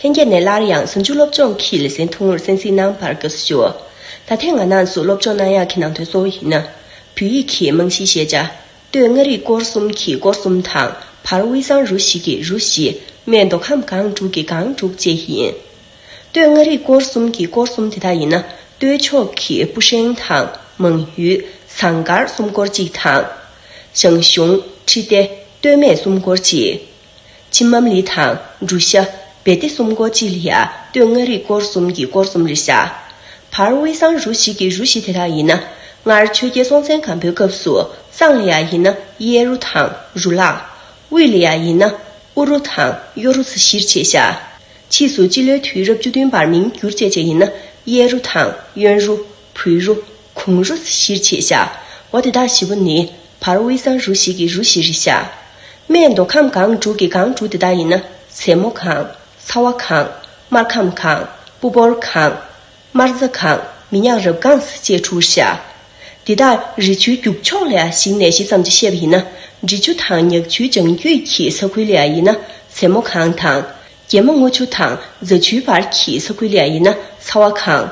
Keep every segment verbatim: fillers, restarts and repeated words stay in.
ལྷན་རྒྱས་ནས་སླར་ཡང་གཟའ་མཇུག་སློབ་སྦྱོང་གི་ལེ་ཚན་ཐུང་ངུར་གསན་གཟིགས་གནང་བར་དགའ་བསུ་ཞུ། ད་ཐེངས་ང་རང་ཚོ་སློབ་སྦྱོང་གནང་ཡག་གི་ནང་དོན་གཙོ་བོ་ཡིན་ན། བོད་ཡིག་གི་རྨང་གཞིའི་ཤེས་བྱ། སྟོད་མངའ་རིས་སྐོར་གསུམ་གྱི་སྐོར་གསུམ་དང་། བར་དབུས་གཙང་རུ་བཞི་གི་རུ་བཞི། སྨད་མདོ་ཁམས་སྒང་དྲུག་གི་སྒང་དྲུག་བཅས་ཡིན། སྟོད་མངའ་རིས་སྐོར་གསུམ་གྱི་སྐོར་གསུམ་དེ་དག་ཡིན་ན། སྟོད་ཕྱོགས་ཀྱི་སྤུ་ཧྲེང་དང་མང་ཡུལ། ཟངས་དཀར་གསུམ་སྐོར་གཅིག་དང་། ཞང་ཞུང་། ཁྲི་ལྡེ། སྟོད་སྨད་གསུམ་སྐོར་གཅིག། ཆིན་མམ་ལི་དང་འབྲུག་ཤ། བེ་ཏི་གསུམ་སྐོར་གཅིག་ལ་ཡ་སྟོད་མངའ་རིས་སྐོར་གསུམ་གྱི་སྐོར་གསུམ་རེད་ཤག། བར་དབུས་གཙང་རུ་བཞི་གི་རུ་བཞི་དེ་དག་ཡིན་ན། སྔར་ཆོས་རྒྱལ་སྲོང་བཙན་སྒམ་པོའི་སྐབས་སུ་གཙང་ལ་ཡ་ཡིན་ན་གཡས་རུ་དང་རུ་ལག། དབུས་ལ་ཡ་ཡིན་ན་དབུ་རུ་དང་གཡོ་རུ་སོགས་བཞིར་ཕྱེ་ཤག། ཕྱིས་སུ་སྤྱི་ལོའི་དུས་རབས་བཅུ་བདུན་པར་མིང་བསྒྱུར་བྱས་བྱས་ཡིན་ན། གཡས་རུ་དང་གཡོན་རུ། བུ་རུ། གུང་རུ་བཞིར་ཕྱེ་ཤག། འོ་དེ་དག་བཞི་པོ་ནི་བར་དབུས་གཙང་རུ་བཞི་གི་རུ་བཞི་རེད་ཤག། སྨད་མདོ་ཁམས་སྒང་དྲུག་གི་སྒང་དྲུག་དེ་དག་ཡིན་ན། མཚེ་མོ་སྒང་། ཚ་བ་སྒང་། སྨར་ཁམས་སྒང་། སྤུ་བོར་སྒང་། སྨར་རྩྭ་སྒང་། མི་ཉག་རབ་སྒང་ཟེར་བྱས་དྲུག་རེད་ཤག། འདི་དག་རི་ཆུའི་རྒྱུག་ཕྱོགས་ལ་ཡ་གཞིགས་ནས་ཞིབ་ཙམ་ཅིག་བཤད་པ་ཡིན་ན། རི་ཆུ་དང་ཉག་ཆུའི་བྱང་རྒྱུད་ཀྱི་ས་ཁུལ་ལ་ཡ་ཡིན་ན་མཚེ་མོ་སྒང་དང་། རྒྱལ་མོ་རྔུལ་ཆུ་དང་རྫ་ཆུའི་བར་གྱི་ས་ཁུལ་ལ་ཡ་ཡིན་ན་ཚ་བ་སྒང་།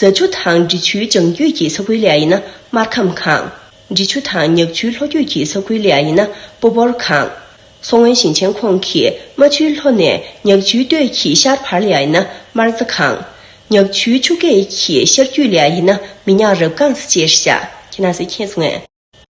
རྫ་ཆུ་དང་འབྲི་ཆུའི་བྱང་རྒྱུད་ཀྱི་ས་ཁུལ་ལ་ཡ་ཡིན་ན་སྨར་ཁམས་སྒང་། འབྲི་ཆུ་དང་ཉག་ཆུའི་ལྷོ་རྒྱུད་ཀྱི་ས་ཁུལ་ལ་ཡ་ཡིན་ན་སྤུ་བོར་སྒང་། མཚོ་སྔོན་ཞིང་ཆེན་ཁོངས་ཀྱི་རྨ་ཆུའི་ལྷོ་ནས་ཉག་ཆུའི་སྟོད་ཀྱི་ཤར་བར་ལ་ཡ་ཡིན་ན་སྨར་རྩྭ་སྒང་། ཉག་ཆུའི་ཆུ་སྐེད་ཀྱི་ཤར་རྒྱུད་ལ་ཡ་ཡིན་ན་མི་ཉག་རབ་སྒང་ཟེར་བྱས་ཤག། ཁྱེད་རང་ཚོས་མཁྱེན་སོང་ངས།